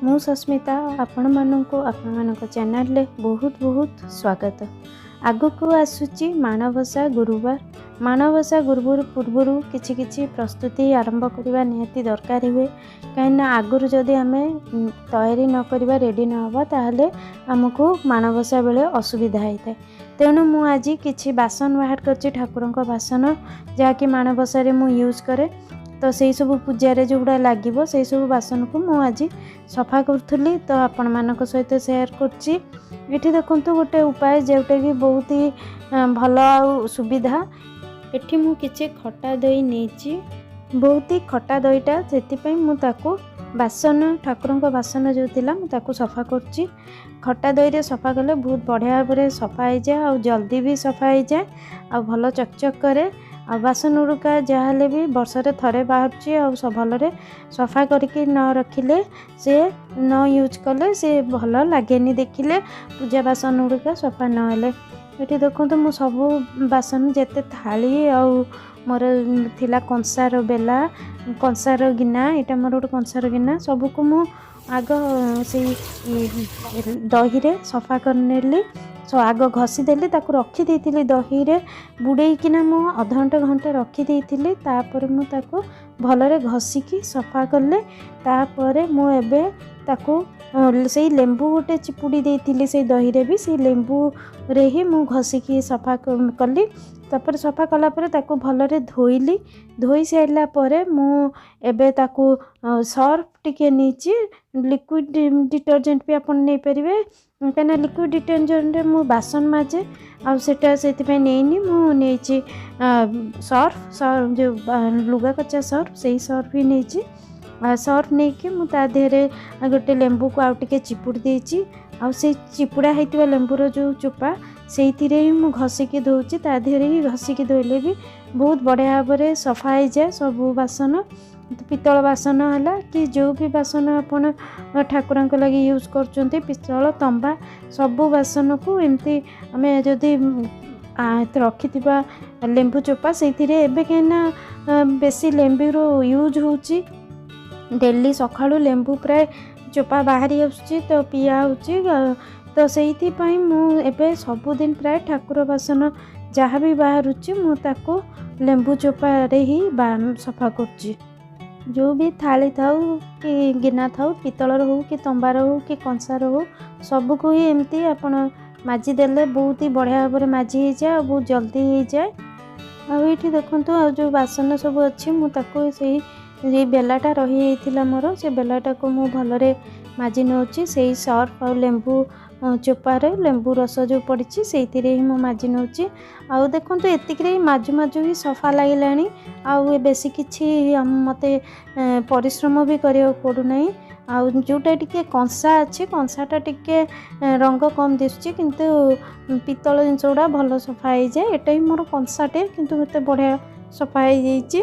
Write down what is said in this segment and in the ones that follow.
ମୁଁ ସସ୍ମିତା, ଆପଣମାନଙ୍କୁ ଆପଣମାନଙ୍କ ଚ୍ୟାନେଲରେ ବହୁତ ବହୁତ ସ୍ୱାଗତ। ଆଗକୁ ଆସୁଛି ମାଣବସା ଗୁରୁବାର। ମାଣବସା ଗୁରୁବାର ପୂର୍ବରୁ କିଛି କିଛି ପ୍ରସ୍ତୁତି ଆରମ୍ଭ କରିବା ନିହାତି ଦରକାର ହୁଏ, କାହିଁକିନା ଆଗରୁ ଯଦି ଆମେ ତୟାରୀ ନ କରିବା, ରେଡ଼ି ନ ହେବା, ତାହେଲେ ଆମକୁ ମାଣବସା ବେଳେ ଅସୁବିଧା ହେଇଥାଏ। ତେଣୁ ମୁଁ ଆଜି କିଛି ବାସନ ବାହାର କରିଛି, ଠାକୁରଙ୍କ ବାସନ, ଯାହାକି ମାଣବସାରେ ମୁଁ ୟୁଜ୍ କରେ। ତ ସେଇ ସବୁ ପୂଜାରେ ଯେଉଁଗୁଡ଼ା ଲାଗିବ, ସେଇ ସବୁ ବାସନକୁ ମୁଁ ଆଜି ସଫା କରୁଥିଲି, ତ ଆପଣମାନଙ୍କ ସହିତ ସେୟାର କରୁଛି। ଏଠି ଦେଖନ୍ତୁ, ଗୋଟେ ଉପାୟ ଯେଉଁଟାକି ବହୁତ ହି ଭଲ ଆଉ ସୁବିଧା। ଏଠି ମୁଁ କିଛି ଖଟା ଦହି ନେଇଛି, ବହୁତ ହି ଖଟା ଦହିଟା, ସେଥିପାଇଁ ମୁଁ ତାକୁ ବାସନ, ଠାକୁରଙ୍କ ବାସନ ଯେଉଁ ଥିଲା, ମୁଁ ତାକୁ ସଫା କରୁଛି। ଖଟା ଦହିରେ ସଫା କଲେ ବହୁତ ବଢ଼ିଆ ଭାବରେ ସଫା ହେଇଯାଏ ଆଉ ଜଲ୍ଦି ବି ସଫା ହେଇଯାଏ ଆଉ ଭଲ ଚକଚକ୍ କରେ। ଆଉ ବାସନ ଗୁଡ଼ିକ ଯାହାହେଲେ ବି ବର୍ଷରେ ଥରେ ବାହାରୁଛି, ଆଉ ଭଲରେ ସଫା କରିକି ନ ରଖିଲେ, ସେ ନ ୟୁଜ୍ କଲେ ସେ ଭଲ ଲାଗେନି ଦେଖିଲେ, ପୂଜା ବାସନ ଗୁଡ଼ିକ ସଫା ନହେଲେ। ଏଠି ଦେଖନ୍ତୁ, ମୁଁ ସବୁ ବାସନ ଯେତେ ଥାଳି ଆଉ ମୋର ଥିଲା କଂସାର ବେଲା, କଂସାର ଗିନା, ଏଇଟା ମୋର ଗୋଟେ କଂସାର ଗିନା, ସବୁକୁ ମୁଁ ଆଗ ସେଇ ଦହିରେ ସଫା କରିନେଲି। ଆଗ ଘଷିଦେଲି, ତାକୁ ରଖିଦେଇଥିଲି ଦହିରେ ବୁଡ଼େଇକିନା, ମୁଁ ଅଧଘଣ୍ଟା ଘଣ୍ଟେ ରଖିଦେଇଥିଲି। ତାପରେ ମୁଁ ତାକୁ ଭଲରେ ଘଷିକି ସଫା କଲି। ତାପରେ ମୁଁ ଏବେ ତାକୁ ସେଇ ଲେମ୍ବୁ ଗୋଟେ ଚିପୁଡ଼ି ଦେଇଥିଲି ସେଇ ଦହିରେ ବି, ସେଇ ଲେମ୍ବୁରେ ହିଁ ମୁଁ ଘଷିକି ସଫା କଲି। ତାପରେ ସଫା କଲା ପରେ ତାକୁ ଭଲରେ ଧୋଇଲି। ଧୋଇ ସାରିଲା ପରେ ମୁଁ ଏବେ ତାକୁ ସର୍ଫ ଟିକେ ନେଇଛି। ଲିକ୍ୱିଡ଼ ଡିଟରଜେଣ୍ଟ ବି ଆପଣ ନେଇପାରିବେ, କାହିଁକିନା ଲିକ୍ୱିଡ଼ ଡିଟରଜେଣ୍ଟରେ ମୁଁ ବାସନ ମାଜେ ଆଉ ସେଇଟା ସେଥିପାଇଁ ନେଇନି। ମୁଁ ନେଇଛି ସର୍ଫ, ଯେଉଁ ଲୁଗା କଚା ସର୍ଫ, ସେଇ ସର୍ଫ ହିଁ ନେଇଛି। ସର୍ଫ ନେଇକି ମୁଁ ତା ଦେହରେ ଗୋଟେ ଲେମ୍ବୁକୁ ଆଉ ଟିକେ ଚିପୁଡ଼ି ଦେଇଛି, ଆଉ ସେଇ ଚିପୁଡ଼ା ହେଇଥିବା ଲେମ୍ବୁର ଯେଉଁ ଚୋପା, ସେଇଥିରେ ହିଁ ମୁଁ ଘଷିକି ଧୋଉଛି। ତା ଦେହରେ ହିଁ ଘଷିକି ଧୋଇଲେ ବି ବହୁତ ବଢ଼ିଆ ଭାବରେ ସଫା ହେଇଯାଏ ସବୁ ବାସନ। ପିତ୍ତଳ ବାସନ ହେଲା କି ଯେଉଁ ବି ବାସନ ଆପଣ ଠାକୁରଙ୍କ ଲାଗି ୟୁଜ୍ କରୁଛନ୍ତି, ପିତ୍ତଳ, ତମ୍ବା, ସବୁ ବାସନକୁ ଏମିତି ଆମେ ଯଦି ରଖିଥିବା ଲେମ୍ବୁ ଚୋପା ସେଇଥିରେ। ଏବେ କାହିଁକିନା ବେଶୀ ଲେମ୍ବୁର ୟୁଜ୍ ହେଉଛି, ଡେଲି ସକାଳୁ ଲେମ୍ବୁ ପ୍ରାୟ ଚୋପା ବାହାରି ଆସୁଛି, ତ ପିଆ ହେଉଛି। ତ ସେଇଥିପାଇଁ ମୁଁ ଏବେ ସବୁଦିନ ପ୍ରାୟ ଠାକୁର ବାସନ ଯାହା ବି ବାହାରୁଛି, ମୁଁ ତାକୁ ଲେମ୍ବୁ ଚୋପାରେ ହିଁ ସଫା କରୁଛି। ଯେଉଁ ବି ଥାଳି ଥାଉ କି ଗିନା ଥାଉ, ପିତ୍ତଳର ହଉ କି ତମ୍ବାର ହଉ କି କଂସାର ହଉ, ସବୁକୁ ହିଁ ଏମିତି ଆପଣ ମାଜିଦେଲେ ବହୁତ ହି ବଢ଼ିଆ ଭାବରେ ମାଜି ହେଇଯାଏ ଆଉ ବହୁତ ଜଲ୍ଦି ହେଇଯାଏ। ଆଉ ଏଇଠି ଦେଖନ୍ତୁ, ଆଉ ଯେଉଁ ବାସନ ସବୁ ଅଛି, ମୁଁ ତାକୁ ସେଇ ଏଇ ବେଲାଟା ରହିଯାଇଥିଲା ମୋର, ସେ ବେଲାଟାକୁ ମୁଁ ଭଲରେ ମାଜି ନେଉଛି। ସେଇ ସର୍ଫ ଆଉ ଲେମ୍ବୁ ଚୋପାରେ, ଲେମ୍ବୁ ରସ ଯେଉଁ ପଡ଼ିଛି, ସେଇଥିରେ ହିଁ ମୁଁ ମାଜି ନେଉଛି। ଆଉ ଦେଖନ୍ତୁ, ଏତିକିରେ ହିଁ ମାଜୁ ମାଜୁ ହିଁ ସଫା ଲାଗିଲାଣି, ଆଉ ବେଶୀ କିଛି ମୋତେ ପରିଶ୍ରମ ବି କରିବାକୁ ପଡ଼ୁନାହିଁ। ଆଉ ଯେଉଁଟା ଟିକେ କଂସା ଅଛି, କଂସାଟା ଟିକେ ରଙ୍ଗ କମ୍ ଦିଶୁଛି, କିନ୍ତୁ ପିତ୍ତଳ ଜିନିଷ ଗୁଡ଼ା ଭଲ ସଫା ହେଇଯାଏ। ଏଇଟା ବି ମୋର କଂସାଟେ, କିନ୍ତୁ ଏତେ ବଢ଼ିଆ ସଫା ହେଇଯାଇଛି।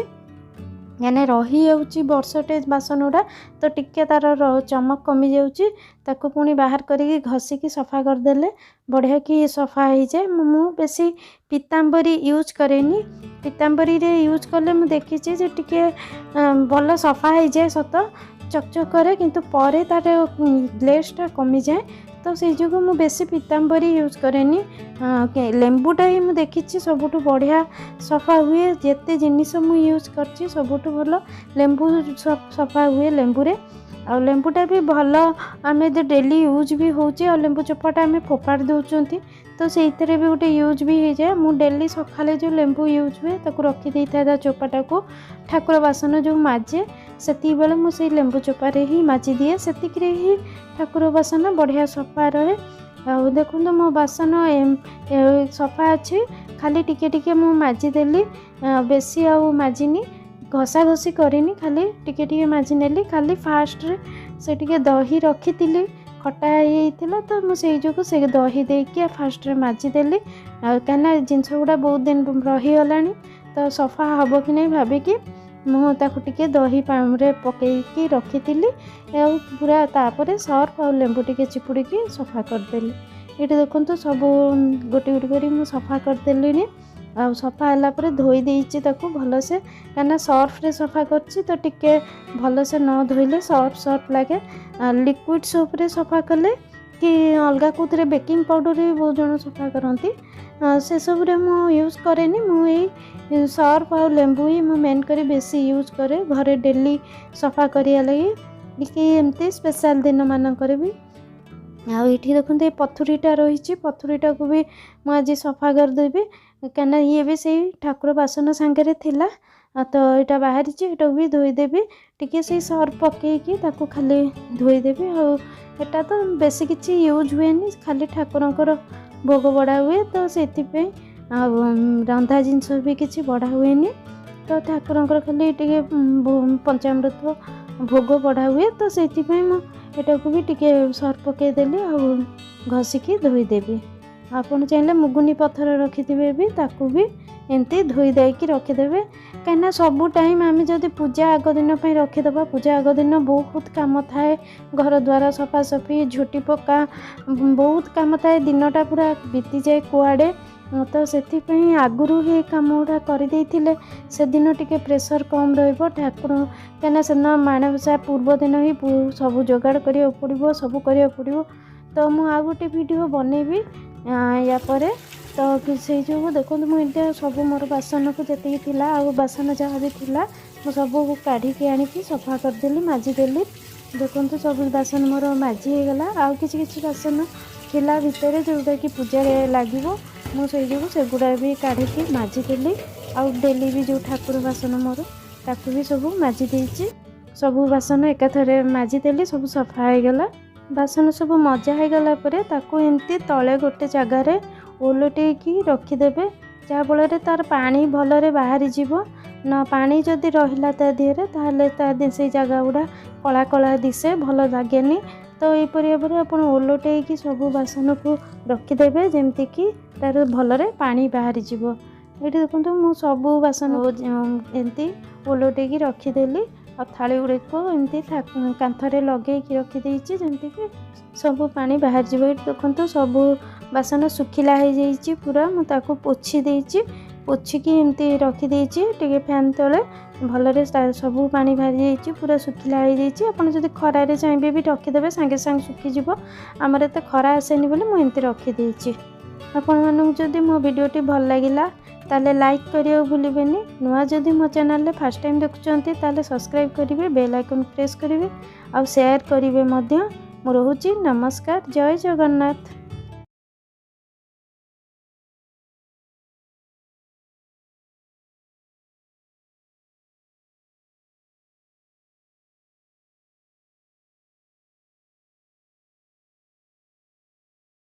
ମାନେ ରହିଯାଉଛି ବର୍ଷଟେ ବାସନ ଗୁଡ଼ା, ତ ଟିକେ ତା'ର ଚମକ କମିଯାଉଛି। ତାକୁ ପୁଣି ବାହାର କରିକି ଘଷିକି ସଫା କରିଦେଲେ ବଢ଼ିଆ କି ସଫା ହେଇଯାଏ। ମୁଁ ବେଶୀ ପିତାମ୍ବରୀ ୟୁଜ୍ କରେନି। ପିତାମ୍ବରୀରେ ୟୁଜ୍ କଲେ ମୁଁ ଦେଖିଛି ଯେ ଟିକେ ଭଲ ସଫା ହେଇଯାଏ ସତ, ଚକଚକ୍ କରେ, କିନ୍ତୁ ପରେ ତା'ର ଗ୍ଲେଜ୍ଟା କମିଯାଏ। ତ ସେଇ ଯୋଗୁଁ ମୁଁ ବେଶୀ ପିତାମ୍ବରୀ ୟୁଜ୍ କରେନି। ଲେମ୍ବୁଟା ହିଁ ମୁଁ ଦେଖିଛି ସବୁଠୁ ବଢ଼ିଆ ସଫା ହୁଏ। ଯେତେ ଜିନିଷ ମୁଁ ୟୁଜ୍ କରିଛି, ସବୁଠୁ ଭଲ ଲେମ୍ବୁ ସଫା ହୁଏ ଲେମ୍ବୁରେ। ଆଉ ଲେମ୍ବୁଟା ବି ଭଲ, ଆମେ ଡେଲି ୟୁଜ୍ ବି ହେଉଛି, ଆଉ ଲେମ୍ବୁ ଚୋପାଟା ଆମେ ଫୋପାଡ଼ି ଦେଉଛନ୍ତି, ତ ସେଇଥିରେ ବି ଗୋଟେ ୟୁଜ୍ ବି ହେଇଯାଏ। ମୁଁ ଡେଲି ସକାଳେ ଯେଉଁ ଲେମ୍ବୁ ୟୁଜ୍ ହୁଏ, ତାକୁ ରଖିଦେଇଥାଏ ତା ଚୋପାଟାକୁ। ଠାକୁର ବାସନ ଯେଉଁ ମାଜେ, ସେତିକିବେଳେ ମୁଁ ସେଇ ଲେମ୍ବୁ ଚୋପାରେ ହିଁ ମାଜିଦିଏ। ସେତିକିରେ ହିଁ ଠାକୁର ବାସନ ବଢ଼ିଆ ସଫା ରହେ। ଆଉ ଦେଖନ୍ତୁ, ମୋ ବାସନ ସଫା ଅଛି, ଖାଲି ଟିକେ ଟିକେ ମୁଁ ମାଜିଦେଲି, ବେଶୀ ଆଉ ମାଜିନି, ଘଷା ଘଷି କରିନି, ଖାଲି ଟିକେ ଟିକେ ମାଜିନେଲି। ଖାଲି ଫାଷ୍ଟରେ ସେ ଟିକେ ଦହି ରଖିଥିଲି, ଖଟା ହେଇଯାଇଥିଲା, ତ ମୁଁ ସେଇ ଯୋଗୁଁ ସେ ଦହି ଦେଇକି ଫାଷ୍ଟରେ ମାଜିଦେଲି। ଆଉ କାହିଁକିନା ଜିନିଷ ଗୁଡ଼ା ବହୁତ ଦିନ ରହିଗଲାଣି, ତ ସଫା ହେବ କି ନାହିଁ ଭାବିକି ମୁଁ ତାକୁ ଟିକେ ଦହି ପାଣିରେ ପକେଇକି ରଖିଥିଲି, ଆଉ ପୁରା ତାପରେ ସର୍ଫ ଆଉ ଲେମ୍ବୁ ଟିକେ ଚିପୁଡ଼ିକି ସଫା କରିଦେଲି। ଏଇଠି ଦେଖନ୍ତୁ, ସବୁ ଗୋଟି ଗୋଟି କରି ମୁଁ ସଫା କରିଦେଲିଣି। ଆଉ ସଫା ହେଲା ପରେ ଧୋଇ ଦେଇଛି ତାକୁ ଭଲସେ, କାହିଁକିନା ସର୍ଫରେ ସଫା କରିଛି ତ ଟିକେ ଭଲସେ ନ ଧୋଇଲେ ସର୍ଫ ସର୍ଫ ଲାଗେ। ଲିକ୍ୱିଡ଼ ସୋପ୍ରେ ସଫା କଲେ କି ଅଲଗା କେଉଁଥିରେ, ବେକିଂ ପାଉଡ଼ରରେ ବି ବହୁତ ଜଣ ସଫା କରନ୍ତି, ସେସବୁରେ ମୁଁ ୟୁଜ୍ କରେନି। ମୁଁ ଏଇ ସର୍ଫ ଆଉ ଲେମ୍ବୁ ହିଁ ମୁଁ ମେନ୍ କରି ବେଶୀ ୟୁଜ୍ କରେ ଘରେ ଡେଲି ସଫା କରିବା ଲାଗି କି ଏମିତି ସ୍ପେଶାଲ୍ ଦିନମାନଙ୍କରେ ବି। ଆଉ ଏଇଠି ଦେଖନ୍ତୁ, ଏ ପଥୁରୀଟା ରହିଛି। ପଥୁରୀଟାକୁ ବି ମୁଁ ଆଜି ସଫା କରିଦେବି, କାହିଁକିନା ଇଏ ବି ସେଇ ଠାକୁର ବାସନ ସାଙ୍ଗରେ ଥିଲା, ତ ଏଇଟା ବାହାରିଛି। ଏଇଟାକୁ ବି ଧୋଇଦେବି, ଟିକେ ସେଇ ସର୍ଫ ପକାଇକି ତାକୁ ଖାଲି ଧୋଇଦେବି। ଆଉ ଏଟା ତ ବେଶୀ କିଛି ୟୁଜ୍ ହୁଏନି, ଖାଲି ଠାକୁରଙ୍କର ଭୋଗ ବଢ଼ା ହୁଏ, ତ ସେଥିପାଇଁ ଆଉ ରନ୍ଧା ଜିନିଷ ବି କିଛି ବଢ଼ା ହୁଏନି। ତ ଠାକୁରଙ୍କର ଖାଲି ଟିକେ ପଞ୍ଚାମୃତ ଭୋଗ ବଢ଼ା ହୁଏ, ତ ସେଇଥିପାଇଁ ମୁଁ ଏଟାକୁ ବି ଟିକେ ସର୍ଫ ପକାଇଦେଲି ଆଉ ଘଷିକି ଧୋଇଦେବି। ଆପଣ ଚାହିଁଲେ ମୁଗୁନି ପଥର ରଖିଥିବେ ବି, ତାକୁ ବି ଏମିତି ଧୋଇ ଦେଇକି ରଖିଦେବେ, କାହିଁକିନା ସବୁ ଟାଇମ୍ ଆମେ ଯଦି ପୂଜା ଆଗ ଦିନ ପାଇଁ ରଖିଦେବା, ପୂଜା ଆଗ ଦିନ ବହୁତ କାମ ଥାଏ, ଘର ଦ୍ୱାର ସଫାସଫି, ଝୋଟି ପକା, ବହୁତ କାମ ଥାଏ, ଦିନଟା ପୁରା ବିତିଯାଏ କୁଆଡ଼େ। ତ ସେଥିପାଇଁ ଆଗରୁ ହିଁ କାମ ଗୁଡ଼ା କରିଦେଇଥିଲେ ସେଦିନ ଟିକେ ପ୍ରେସର୍ କମ୍ ରହିବ ଠାକୁର, କାହିଁକିନା ସେଦିନ ମାଣବସା ପୂର୍ବ ଦିନ ହିଁ ସବୁ ଯୋଗାଡ଼ କରିବାକୁ ପଡ଼ିବ, ସବୁ କରିବାକୁ ପଡ଼ିବ। ତ ମୁଁ ଆଉ ଗୋଟେ ଭିଡ଼ିଓ ବନେଇବି ୟା ପରେ। ତ ସେଇ ଯୋଗୁଁ ଦେଖନ୍ତୁ, ମୁଁ ଏମିତି ସବୁ ମୋର ବାସନକୁ ଯେତିକି ଥିଲା ଆଉ ବାସନ ଯାହା ବି ଥିଲା, ମୁଁ ସବୁ କାଢ଼ିକି ଆଣିକି ସଫା କରିଦେଲି, ମାଜିଦେଲି। ଦେଖନ୍ତୁ, ସବୁ ବାସନ ମୋର ମାଜି ହେଇଗଲା। ଆଉ କିଛି କିଛି ବାସନ ଥିଲା ଭିତରେ, ଯେଉଁଟାକି ପୂଜାରେ ଲାଗିବ, ମୁଁ ସେଇ ଯୋଗୁଁ ସେଗୁଡ଼ା ବି କାଢ଼ିକି ମାଜିଦେଲି। ଆଉ ଡେଲି ବି ଯେଉଁ ଠାକୁର ବାସନ ମୋର, ତାକୁ ବି ସବୁ ମାଜି ଦେଇଛି। ସବୁ ବାସନ ଏକାଥରେ ମାଜିଦେଲି, ସବୁ ସଫା ହେଇଗଲା। ବାସନ ସବୁ ମଜା ହେଇଗଲା ପରେ ତାକୁ ଏମିତି ତଳେ ଗୋଟେ ଜାଗାରେ ଓଲଟେଇକି ରଖିଦେବେ, ଯାହାଫଳରେ ତା'ର ପାଣି ଭଲରେ ବାହାରିଯିବ। ନ ପାଣି ଯଦି ରହିଲା ତା ଦେହରେ, ତାହେଲେ ତା ସେଇ ଜାଗା ଗୁଡ଼ା କଳା କଳା ଦିଶେ, ଭଲ ଲାଗେନି। ତ ଏହିପରି ଭାବରେ ଆପଣ ଓଲଟେଇକି ସବୁ ବାସନକୁ ରଖିଦେବେ, ଯେମିତିକି ତା'ର ଭଲରେ ପାଣି ବାହାରିଯିବ। ଏଇଠି ଦେଖନ୍ତୁ, ମୁଁ ସବୁ ବାସନ ଏମିତି ଓଲଟେଇକି ରଖିଦେଲି ଆଉ ଥାଳି ଗୁଡ଼ିକୁ ଏମିତି କାନ୍ଥରେ ଲଗେଇକି ରଖିଦେଇଛି, ଯେମିତିକି ସବୁ ପାଣି ବାହାରିଯିବ। ଏଇଠି ଦେଖନ୍ତୁ, ସବୁ ବାସନ ଶୁଖିଲା ହେଇଯାଇଛି ପୁରା। ମୁଁ ତାକୁ ପୋଛି ଦେଇଛି, ପୋଛିକି ଏମିତି ରଖିଦେଇଛି ଟିକେ ଫ୍ୟାନ୍ ତଳେ। ଭଲରେ ସବୁ ପାଣି ବାହାରି ଯାଇଛି, ପୁରା ଶୁଖିଲା ହେଇଯାଇଛି। ଆପଣ ଯଦି ଖରାରେ ଚାହିଁବେ ବି ରଖିଦେବେ, ସାଙ୍ଗେ ସାଙ୍ଗେ ଶୁଖିଯିବ। ଆମର ଏତେ ଖରା ଆସେନି ବୋଲି ମୁଁ ଏମିତି ରଖିଦେଇଛି। ଆପଣମାନଙ୍କୁ ଯଦି ମୋ ଭିଡ଼ିଓଟି ଭଲ ଲାଗିଲା, ତାହେଲେ ଲାଇକ୍ କରିବାକୁ ଭୁଲିବେନି। ନୂଆ ଯଦି ମୋ ଚ୍ୟାନେଲରେ ଫାର୍ଷ୍ଟ ଟାଇମ୍ ଦେଖୁଛନ୍ତି, ତାହେଲେ ସବସ୍କ୍ରାଇବ୍ କରିବେ, ବେଲ୍ ଆଇକନ୍ ପ୍ରେସ୍ କରିବେ ଆଉ ସେୟାର କରିବେ ମଧ୍ୟ। ମୁଁ ରହୁଛି, ନମସ୍କାର, ଜୟ ଜଗନ୍ନାଥ।